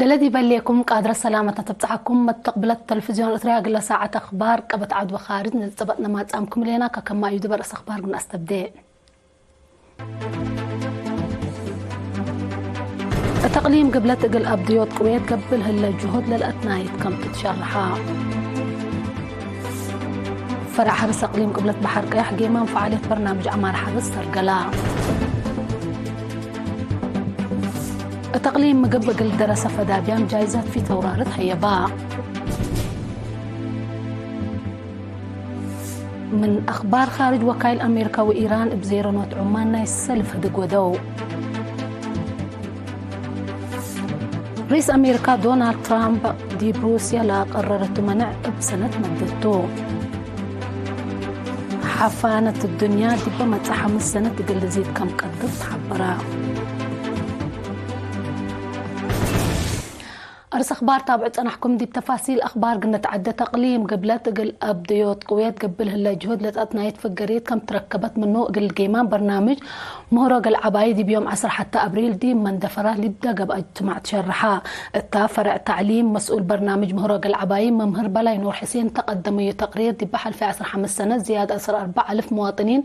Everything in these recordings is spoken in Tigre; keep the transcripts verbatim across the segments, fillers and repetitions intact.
ለለዲበሌኩም ቃድረ ሰላመተ ተብጽሐኩም። መተቅብለት ተለፍዝዮን እትርያ እግለ ሳዐት አክባር ቀበት ዐድ ወካርጅ ንዝጸበጥነ ማጽአምኩም ሌና። ከከማዩ ዲበ ርእስ አክባር ግነ አስተብዴ። እት አቅሊም ግብለት እግል አብድዮት ቅዌት ገብእ ለህለ ጅሁድ ለልአትናይት ከም ትትሸርሐ። ፈረዕ ሐርስ አቅሊም ቅብለት በሐር ቀያሕ ጌማም ፈዓልየት በርናምጅ ዐማር ሐርስ ሰርገላ። እት አቅሊም ምግብ እግል ደረሰ ፈዳብያም ጃይዛት ፊት አውራርት ሀየባ። ምን አክባር ካርጅ፣ ወካይል አሜሪካ ወኢራን እብ ዜሮ ኖት ዑማን ናይ ሰልፍ ህድግ ወደው። ርኢስ አሜሪካ ዶናልድ ትራምፕ ዲብ ሩስያ ለአቀረረቱ መነዕ እብ ሰነት መደቱ። ሐፋነት እዱንያ ዲበ መጽእ ሐምስ ሰነት እግል ልዚድ ከም ቀድር ተሐበረ። አርስ አክባር ታብዑ ጸናሕኩም። ዲብ ተፋሲል አክባር ግንትዐደት፣ አቅሊም ግብለት እግል አብደዮት ቅዌት ገብእ ለህለ ጅሁድ ለጸጥናይት ፍገሬት ከም ትረከበት ምኑ እግል ጌማን በርናምጅ ምህሮ ገልዓባይ ዲብ ዮም ዐስር ሐተ አብሪል ዲብ መንደፈራት ሊብዳ ገብአ እጅትማዕ ትሸርሐ። እታ ፈረዕ ተዕሊም መስኡል በርናምጅ ምህሮ ገልዓባይ መምህር በላይ ኑር ሕሴን ተቀደመዩ ተቅሪር ዲብ ሐልፈ ዐስር ሐምስ ሰነት ዝያድ ዐስር አርበዕ አልፍ መዋጥኒን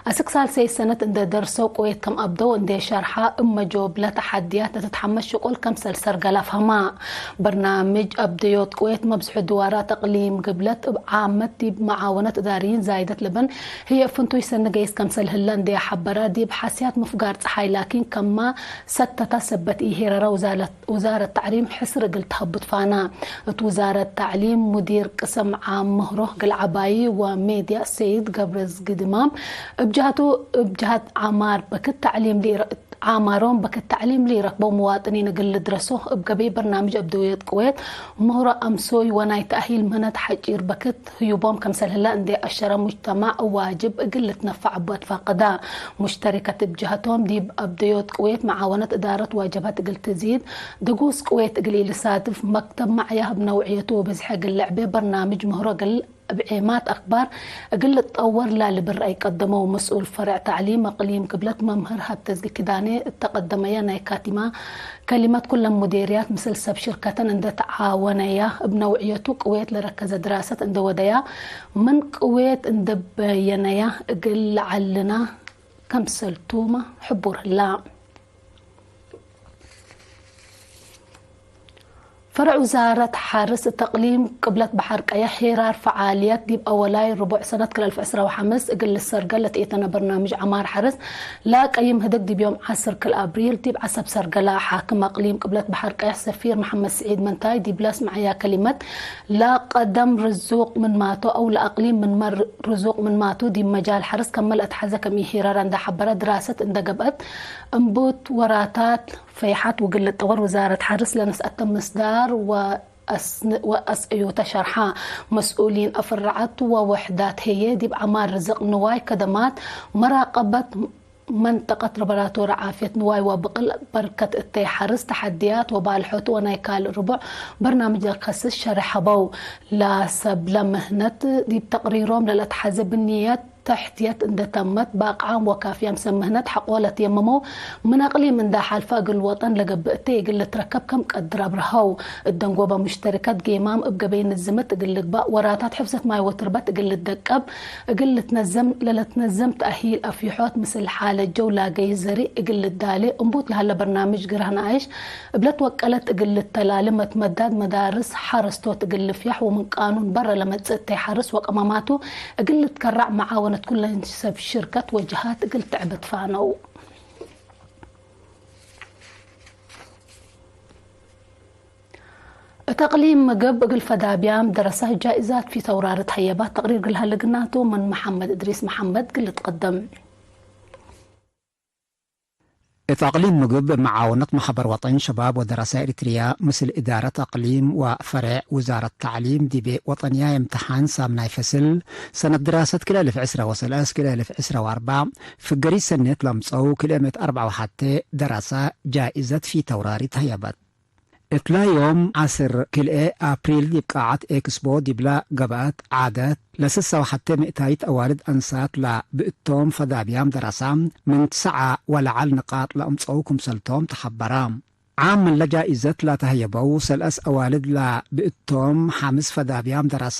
አስክ ሳልሰይት ሰነት እንዴ ደርሰው ቅዌት ከም አብደው እንዴ ሸርሐ፣ እብ መጆብለ ተሐድያት ለትትሐመስ ሽቁል ከምሰል ሰርገላ ፈህማ። በርናምጅ አብደዮት ቅዌት መብዝሑ ድዋራት አቅሊም ግብለት እብ ዓመት ዲብ መዓወነት እዳርይን ዛይደት ለበን ህዬ ፍንቱይ ሰኒ ገይስ ከምሰል ህለ እንዴ ሐበረ፣ ዲብ ሐስያት ምፍጋር ጸሓይ ላኪን ከማ ሰተታ ሰበት ኢሄረረ ውዛለት ውዛረት ተዕሊም ሕስር እግል ተሀቡ ትፋና። እት ውዛረት ተዕሊም ሙዲር ቅሰም ዓም ምህሮ ገልዓባይ ወሜድያ ሰይድ ገብረዝግድማም እብ ጀሀቱ፣ እብ ጀሀት ዓማር በክት ተዕሊም ሊረ-፣ ዓማሮም በክት ተዕሊም ሊረክበው መዋጥኒን እግል ልድረሶ እብ ገበይ በርናምጅ አብደውየት ቅዌት ምህሮ አምሶይ ወናይ ተእሂል ምህነት ሐጪር በክት ህዩቦም ከምሰል ህለ እንዴ አሸረ፣ ሙጅተማዕ ዋጅብ እግል ልትነፈዕ እቡ አትፋቀዳ። ሙሽተሪከት እብ ጀሀቶም፣ ዲብ አብደዮት ቅዌት መዓወነት እዳረት ዋጀባት እግል ትዚድ፣ ድጉስ ቅዌት እግል ኢልሳትፍ፣ መክተብ መዕያህ እብ ነውዕየቱ ወብዝሐ እግል ልዕቤ በርናምጅ ምህሮ እግል እብ ዔማት አክባር እግል ልትጠወር ላሊ ብርአይ ቀደመው። መስኡል ፈረዕ ተዕሊም አቅሊም ግብለት መምህር ሀብተዝጊ ኪዳኔ እተ ቀደመየ ናይ ካቲማ ከሊመት፣ ኩለን ሙዴርያት ምስል ሰብ ሽርከተን እንዴ ተዓወነያ፣ እብ ነውዕየቱ ቅዌት ለረከዘ ድራሰት እንዴ ወደያ፣ ምን ቅዌት እንዴ በየነያ እግል ለዐልና ከምሰልቱመ ሕቡር ህላ። ፈረዕ ውዛረት ሐርስ እት አቅሊም ቅብለት በሐር ቀየሕ ሄራር ፈዓልየት ዲብ አወላይ ርቡዕ ሰነት ክል አልፍ ዕስራ ወሐምስ እግል ልሰርገል ለትኤተነ በርናምጅ ዐማር ሐርስ ለአቀይም ህድግ ዲብ ዮም ዐስር ክል አብሪል ዲብ ዐሰብ ሰርገላ። ሓክም አቅሊም ቅብለት በሐር ቀየሕ ሰፊር መሐመድ ስዒድ መንታይ ዲብ ለአስመዐያ ከሊመት፣ ለቀደም ርዙቅ ምንማቱ አው ለአቅሊም ምንመ ርዙቅ ምንማቱ ዲብ መጃል ሐርስ ከመ ለአትሐዘ ከም ኢሄረረ እንዴ ሐበረ፣ ድራሰት እንዴ ገብአት እምቡት ወራታት ፈይሐት ወግል ልጠወር ውዛረት ሐርስ ለነስአተ ምስዳር ወአስ-፣ ወአስእዮተ ሸርሐ። መስኡሊን አፍረዐት ወወሕዳት ህዬ ዲብ ዐማር ርዝቅ ንዋይ፣ ከደማት፣ መራቀበት መንጠቀት፣ ላቦራቶሪ ዓፍየት ንዋይ ወብቅል በርከት እተይ ሐርስ ተሐድያት ወባልሖቱ ወናይ ካልእ ርቡዕ በርናምጅ ለከስስ ሸርሕ ሀበው። ለሰብለ ምህነት ዲብ ተቅሪሮም ለለአትሐዘ ብንየት ተሕትየት እንዴ ተመት፣ ባቅዓም ወካፍያም ሰብ ምህነት ሐቆ ለትየመመው ምን አቅሊም እንዴ ሐልፈ እግል ወጠን ለገብእ እተይ እግል ልትረከብ ከም ቀድር አብርሀው። እት ደንጎበ ሙሽተሪከት ጌማም እብ ገበይ ንዝምት እግል ልግባእ፣ ወራታት ሕፍዘት ማይ ወትርበት እግል ልትደቀብ፣ እግል ልትነዘም፣ ለለትነዘም ተእሂል አፍይሖት ምስል ሓለት ጀው ላገይስ ዘሪእ እግል ልዳሌ፣ እምቡት ለሀለ በርናምጅ ግራህ ነኣይሽ እብ ለትወቀለት እግል ልተላሌ፣ መትመዳድ መዳርስ ሐረስቶት እግል ልፍያሕ ወምን ቃኑን በረ ለመጽእ እተይ ሐርስ ወቀመማቱ እግል ልትከራዕ መዓወነት ኩለን ሰብ ሽርከት ወጀሃት እግል ትዕበ ትፋነው። እት አቅሊም ምግብ እግል ፈዳብያም ደረሰ ጃኢዛት ፊት አውራርት ሀየባት ተቅሪር እግል ሀለ ግናቱ ምን መሐመድ እድሪስ መሐመድ እግል ልትቀደም። እት አቅሊም ምግብ መዓወነት መሐበር ወጠን ሸባብ ወደረሰ ኤሪትርያ ምስል እዳረት አቅሊም ወፈሬዕ ውዛረት ተዕሊም ዲቤ ወጠንያይ እምትሓን ሳምናይ ፈስል ሰነት ድራሰት ክልኤ አልፍ ዕስረ ወሰለስ ክልኤ አልፍ ዕስረ ወአርበዕ ፍገሪት ሰኔት ለምጸው ክልኤ ምእት አርበዕ ወሐቴ ደረሰ ጃኢዘት ፊት አውራሪት ሀየበት። እትላ ዮም ዐስር ክልኤ አፕሪል ዲብ ቃዐት ኤክስቦ ዲብላ ገብአት ዓደት፣ ለስሳ ወሐቴ ምእታይት አዋልድ አንሳት ለብእቶም ፈዳብያም ደረሳ፣ ምን ትሰዓ ወለዐል ንቃጥ ለአምጸው ክምሰልቶም ተሐበረ። ዓም እለ ጃኢዘት ለተሀየበው ሰልአስ አዋልድ ለብእቶም ሐምስ ፈዳብያም ደረሳ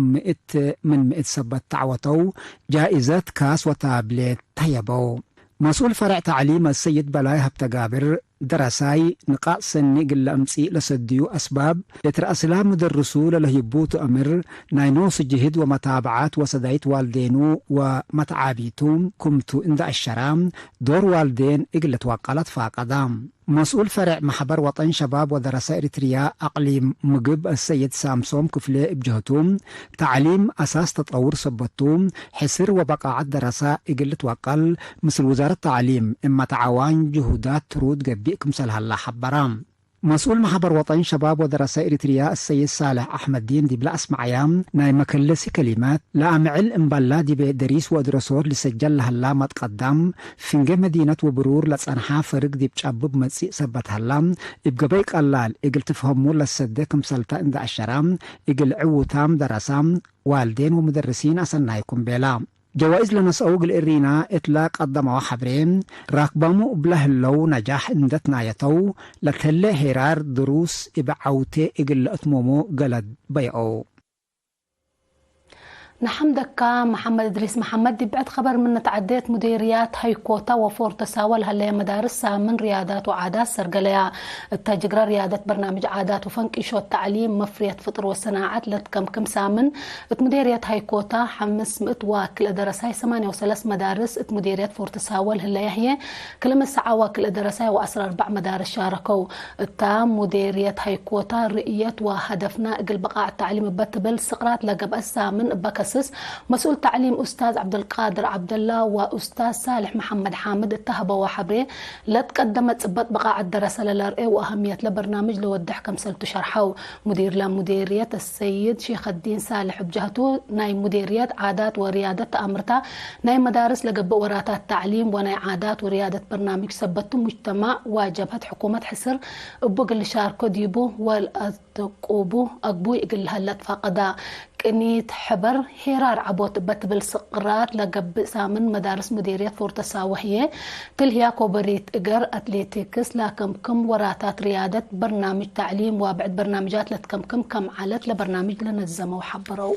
ምእት ምን ምእት ሰበት ተዐወተው። ጃኢዘት ካስ ወታብሌት ተሀየበው። መስኡል ፈርዕ ተዕሊም አሰይድ በላይ ሀብተጋብር፣ ደረሳይ ንቃጥ ሰኒ እግል ለአምጽእ ለሰድዩ አስባብ፣ እት ረአስላም ምደርሱ ለለህይቡ ትአምር፣ ናይ ኖሱ ጅህድ ወመታብዓት ወሰዳይት ዋልዴኑ ወመትዓቢቱ ክምቱ እንደ አሸራ፣ ዶር ዋልዴን እግል ልትወቀል አትፋቀዳ። መስኡል ፈርዕ መሕበር ወጠን ሸባብ ወደረሰ ኤሪትርያ አቅሊም ምግብ አሰይድ ሳምሶም ክፍሌ እብ ጀህቱ፣ ተዕሊም አሳስ ተጠውር ሰበት ቱ፣ ሕስር ወበቃዐት ደረሳ እግል ልትወቀል፣ ምስል ውዛረት ተዕሊም እመ ተዓዋን ጅሁዳት ትሩድ ገብእ ክምሰል ሀላ ሐበራ። መስኡል መሕበር ወጠን ሸባብ ወደረሰ ኤሪትርያ አሰይድ ሳልሕ አሕመዲን ዲብለ አስመዐያ ናይ መከለሲ ከሊመት፣ ለአምዕል እምበላ ዲቤ ደሪስ ወአድረሶት ልሰጀል ለሀላ መትቀዳም፣ ፍንጌ መዲነት ወብሩር ለጸንሐ ፈርግ ዲብ ጨብብ መጽእ ሰበት ሀላ፣ እብ ገበይ ቀላል እግል ትፍሀሙ ለሰደ ክምሰልታ እንደ አሸራ፣ እግል ዕዉታም ደረሳ፣ ዋልዴን ወሙደርሲን አሰናይኩም ቤላ። ጀዋይዝ ለነስአው እግል እሪና እትለ ቀደመው ሐብሬ፣ ራክባሙ እብለ ህለው ነጃሕ እንደ ትናየተው፣ ለተሌ ሄራር ድሩስ እብ ዐውቴ እግል ለአትሞሙ ገለድ በይአው። ነሐምደካ መሐመድ እድሪስ መሐመድ። ዲብ ብዕድ ኸበር ምን ንትዐዴ፣ እት ሙዴርያት ሀይኮታ ወፎርተ ሳወ ለሀለየ መዳርስ ሳምን ርያዳት ወዓዳት ሰርገለያ። እተ ጅግረ ርያደት በርናምጅ ዓዳት ወፈንቂሾት ተዕሊም፣ መፍርየት ፍጥር ወሰናዐት ለትከምክም ሳምን፣ እት ሙዴርየት ሀይኮታ ሐምስ ምእት ወክልኤ ደረሳይ፣ ሰማንየ ወሰለስ መዳርስ፣ እት ሙዴርየት ፎርት ሳወ ለህለየ ህዬ፣ ክልኤ ምእት ሰዓ ወክልኤ ደረሳይ ወዐስር አርበዕ መዳርስ ሻረከው። እታ ሙዴርየት ሀይኮታ፣ ርእየት ወሀደፍና እግል ብቃዕ ተዕሊም እበ ትብል ስቅራት ለገብአ ሳምን እበ ከስስ፣ መስኡል ተዕሊም ኡስታዝ ዐብደልቃድር ዐብደላ ወኡስታዝ ሳልሕ መሐመድ ሓምድ እተ ሀበወ ሐብሬ፣ ለትቀደመ ጽበጥ ብቃዐት ደረሰ ለለርኤ ወአሀምየት ለበርናምጅ ለወድሕ ከምሰልቱ ሸርሐው። ሙዲር ለሙዴርየት አሰይድ ሼኸዲን ሳልሕ እብ ጀህቱ፣ ናይ ሙዴርየት ዓዳት ወርያደት ተአምርታ፣ ናይ መዳርስ ለገብእ ወራታት ተዕሊም ወናይ ዓዳት ወርያደት በርናምጅ ሰበቱ ሙጅተማዕ ወጀብሀት ሕኩመት ሕስር እቡ እግል ልሻርኮ ዲቡ ወለአትቁቡ አግቡይ እግል ለሀለ ትፋቀዳ። ቅኒት ሕበር ሄራር ዐቦት እበ ትብል ስቅራት ለገብእ ሳምን መዳርስ ሙዴርየት ፎርተ ሳወ ህዬ፣ ትልህያ ኮበሪት እገር፣ አትሌቲክስ፣ ላከምክም ወራታት ርያደት፣ በርናምጅ ተዕሊም ወብዕድ በርናምጃት ለትከምክም ከም ዐለት ለበርናምጅ ለነዘመው ሐበረው።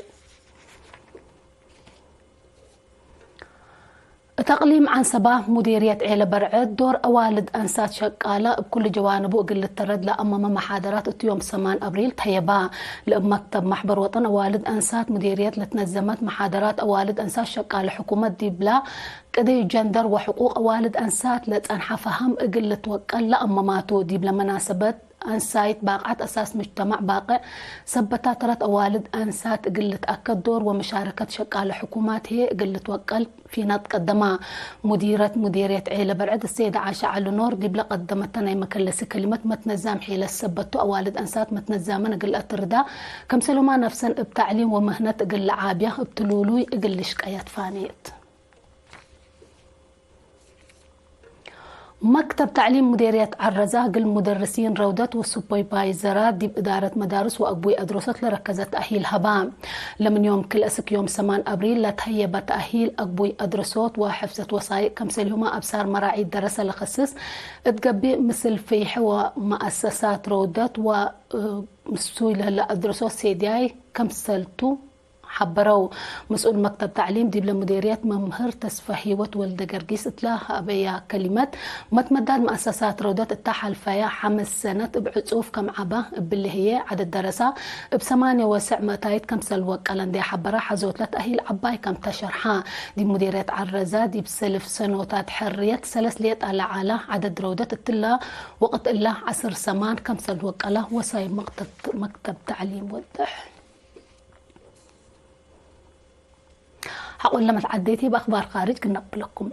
እት አቅሊም ዐንሰባ ሙዴርየት ዔለ በርዕድ ዶር አዋልድ አንሳት ሸቃለ እብ ኩሉ ጀዋንቡ እግል ልተረድ ለአመመ መሓደራት እት ዮም ሰማን አብሪል ተየባ። ለእብ መክተብ መሕበር ወጠን አዋልድ አንሳት ሙዴርየት ለትነዘመት መሓደራት አዋልድ አንሳት ሸቃለ ሕኩመት ዲብላ ቅድይ ጀንደር ወሕቁቅ አዋልድ አንሳት ለጸንሐ ፈሀም እግል ልትወቀል ለአመማቱ። ዲብለ መናሰበት አንሳይት ባቅዐት አሳስ ሙጅተማዕ ባቅዕ ሰበታ ተረት አዋልድ አንሳት እግል ልትአከድ ዶር ወመሻረከት ሸቃለ ሕኩማት ህዬ እግል ልትወቀል ፊናት ቀደማ። ሙዲረት ሙዴርየት ዔለ በርዕድ እሰይድ ዓሻ ዐሊ ኖር ዲብለ ቀደመተ ናይ መከለሲ ከሊመት መትነዛም ሔለት ሰበቱ አዋልድ አንሳት መትነዛመን እግል አትርዳ፣ ከምሰልሁማ ነፍሰን እብ ተዕሊም ወምህነት እግል ለዓብያ እብ ትሉሉይ እግል ልሽቀያት ፋኔት። መክተብ ተዕሊም ሙዴርየት ዐረዛ እግል ሙደርሲን ረውደት ወሱፐርቫይዘራት ዲብ እዳረት መዳርስ ወአግቡይ አድረሶት ለረከዘ ተእሂል ሀባ። ለምን ዮም ክልኤ እስክ ዮም ሰማን አብሪል ለተሀየበ ተእሂል አግቡይ አድረሶት ወሕፍዘት ወሳይቅ ከምሰልሁመ አብሳር መራዒት ደረሰ ለከስስ እት ገብእ፣ ምስል ፍይሐ ወመአሰሳት ረውደት ወምሱይ ለህለ አድረሶት ሴድያይ ከምሰልቱ ሐበረው። መስኡል መክተብ ተዕሊም ዲብለ ሙዴርየት መምህር ተስፈ ህይወት ወልደገርጊስ እትለ ሀበያ ከሊመት፣ መትመዳድ መአሰሳት ረውደት እተ ሐልፈያ ሐምስ ሰነት እብ ዕጹፍ ከም ዐባ፣ እብሊ ህዬ ዐደድ ደረሳ እብ ሰማንየ ወሰዕ ምእታይት ከምሰል ወቀለ እንዴ ሐበረ፣ ሐዞትለ ተእሂል ዐባይ ከም ተሸርሐ። ዲብ ሙዴርየት ዐረዛ ዲብ ሰልፍ ሰኖታት ሕርየት ሰለስ ሌጠ ለዐለ ዐደድ ረውደት እትለ ወቅት እለ ዐስር ሰማን ከምሰል ወቀለ ወሳይብ መክተብ፣ መክተብ ተዕሊም ወድሕ። ሐቆለ መትዓዴቲ፣ በአክባር ካርጅ ክነቅብለኩም።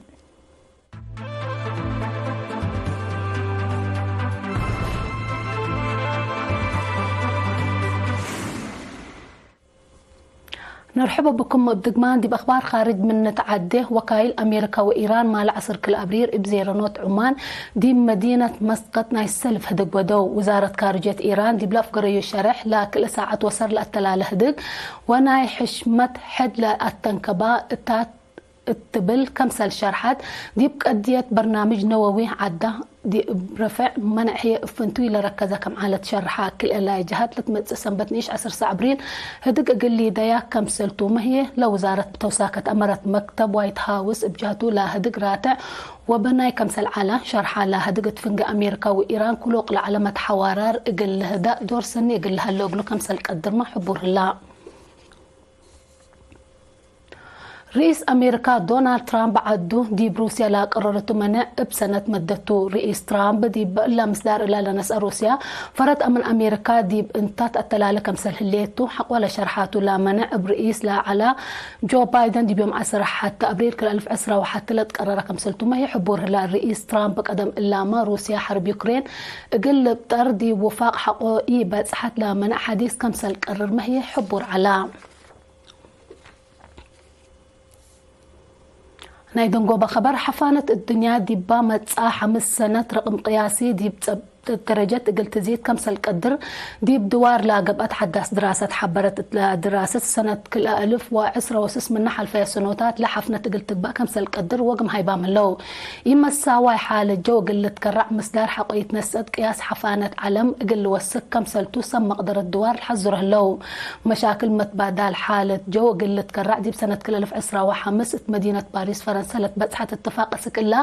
ነርሕበ ብኩም። እብ ድግማን ዲብ አክባር ካርጅ ምን ንትዓዴ፣ ወካይል አሜሪካ ወኢራን ማለ ዐስር ክል አብሪር እብ ዜረኖት ዑማን ዲብ መዲነት መስቀጥ ናይ ሰልፍ ህድግ ወደው። ውዛረት ካርጅየት ኢራን ዲብለ አፍገረዩ ሸሬሕ፣ ለክልኤ ሳዐት ወሰር ለአተላለ ህድግ ወናይ ሕሽመት ሕድ ለአተንከባ እታት እት ትብል ከምሰል ሸርሐት፣ ዲብ ቀድየት በርናምጅ ነወዊ ዐዳ ዲብ ረፈዕ መነዕ ህዬ እብ ፍንቱይ ለረከዘ ከም ዐለት ሸርሐ። ክልኤ ጀሀት ለትመጽእ ሰንበት ንኢሽ ዐስር ሳዕ አብሪል ህድግ እግል ሊደያ ከምሰል ቱመ ህዬ ለውዛረት ተውሳከት አመረት። መክተብ ዋይት ሀውስ እብ ጀሀቱ ለህድግ ራትዕ ወበናይ ከምሰል ዐለ ሸርሐ። ለህድግ እት ፍንጌ አሜሪካ ወኢራን ክሉቅ ለዐለ መትሐዋራር እግል ልህዳእ ዶር ሰኒ እግል ለሀለው እግሉ ከምሰል ቀድርመ ሕቡር ህላ። ርኢስ አሜሪካ ዶናልድ ትራምፕ ዐዱ ዲብ ሩስያ ለአቀረረቱ መነዕ እብ ሰነት መደቱ። ርኢስ ትራምፕ ዲብ እላ ምስዳር እላ ለነስአ ሩስያ ፈረድ አምን አሜሪካ ዲብ እንታ ተአተላለ ከምሰል ህሌቱ ሐቆ ለሸርሐቱ። ለመነዕ እብ ርኢስ ለዐላ ጆ ባይደን ዲብ ዮም ዐስር ሐተ አብሪል ክልኤ አልፍ ዕስራ ወሐተ ለትቀረረ ከምሰልቱ መህይ ሕቡር ህላ። ርኢስ ትራምፕ ቀደም እላመ ሩስያ ሐርብ ዩክሬን እግል ልብጠር ዲብ ውፋቅ ሐቆ ኢበጽሐት ለመነዕ ሐዲስ ከምሰል ቀርር መህይ ሕቡር ዐላ። ናይ ደንጎበ ኸበር፣ ሐፋነት እድንያ ዲባ መጽአ ሐምስ ሰነት ረቅም ቅያሲ ዲብ ጸብጠት ደረጀት እግል ትዚድ ከምሰል ቀድር ዲብ ድዋር ለገብአት ሐዳስ ድራሰት ሐበረት። እትለ ድራሰት ሰነት ክልኤ አልፍ ወዕስረ ወስስ ምነ ሐልፈየ ሰኖታት ለሐፍነት እግል ትግባእ ከምሰል ቀድር ወግም ሃይባም ህለው። ኢመሳዋይ ሓለት ጀው እግል ልትከራዕ ምስዳር ሐቆ ይትነሰት ቅያስ ሐፋነት ዐለም እግል ልወስክ ከምሰልቱ ሰብ መቅደረት ድዋር ለሐዝሮ ህለው። መሻክል መትባዳል ሓለት ጀው እግል ልትከራዕ ዲብ ሰነት ክልኤ አልፍ ዕስራ ወሐምስ እት መዲነት ፓሪስ ፈረንሰ ለትበጽሐት እትፋቅ እስክ እላ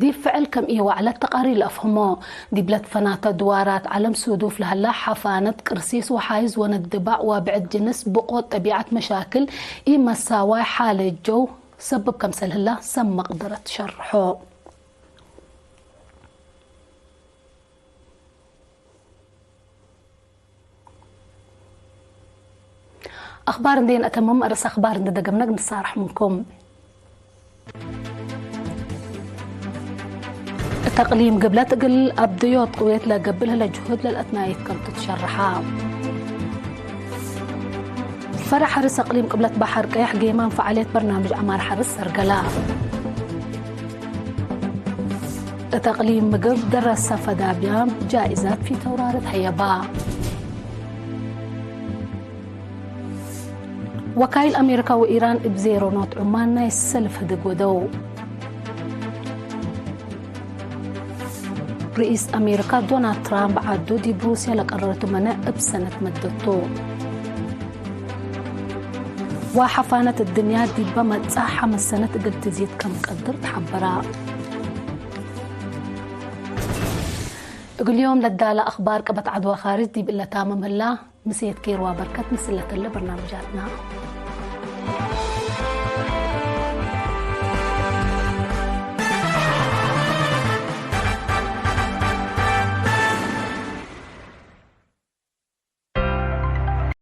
ዲብ ፍዕል ከም ኢወዐለት ተቃሪር ለአፍህሞ። ዲብ ለትፈናተ ድዋራት ዐለም ሱዱፍ ለሀላ ሐፋነት ቅርሲስ ወሓይዝ ወነድባዕ ወብዕድ ጅንስ ብቆት ጠቢዐት መሻክል ኢመሳዋይ ሓለት ጀው ሰብብ ከምሰል ህላ ሰብ መቅደረት ሸርሖ። አኽባር እንዴ ነአተምም፣ አርእስ አኽባር እንዴ ደገምነ እግል ንሳረሕ ምንኩም። እት አቅሊም ግብለት እግል አብድዮት ቅዌት ለገብእ ለህለ ጅሁድ ለልአትናየት ከምቱ ትሸረሐ። ፈረዕ ሐርስ አቅሊም ቅብለት በሐር ቀየሕ ጌማን ፈዓልየት በርናምጅ ዐማር ሐርስ ሰርገላ። እት አቅሊም ምግብ ደረሰ ፈዳብያም ጃኢዛት ፊ ተውራረት ሀየባ። ወካይል አሜሪካ ወኢራን እብ ዜሮ ኖት ዑማን ናይ ሰልፍ ህድግ ወደው። ርኢስ አሜሪካ ዶናልድ ትራምፕ ዐዱ ዲብ ሩስያ ለቀረረቱ መነዕ እብ ሰነት መደቱ። ወሐፋነት እድንያ ዲበ መጽአ ሐምስ ሰነት እግል ትዚድ ከም ቀድር ተሐበራ። እግል ዮም ለዳለ አኽባር ቀበት ዐድዋ ካርጅ ዲብ እለ ታምም ህላ። ምሴት ኬር ወበርከት ምስል ለተለ በርናምጃትና።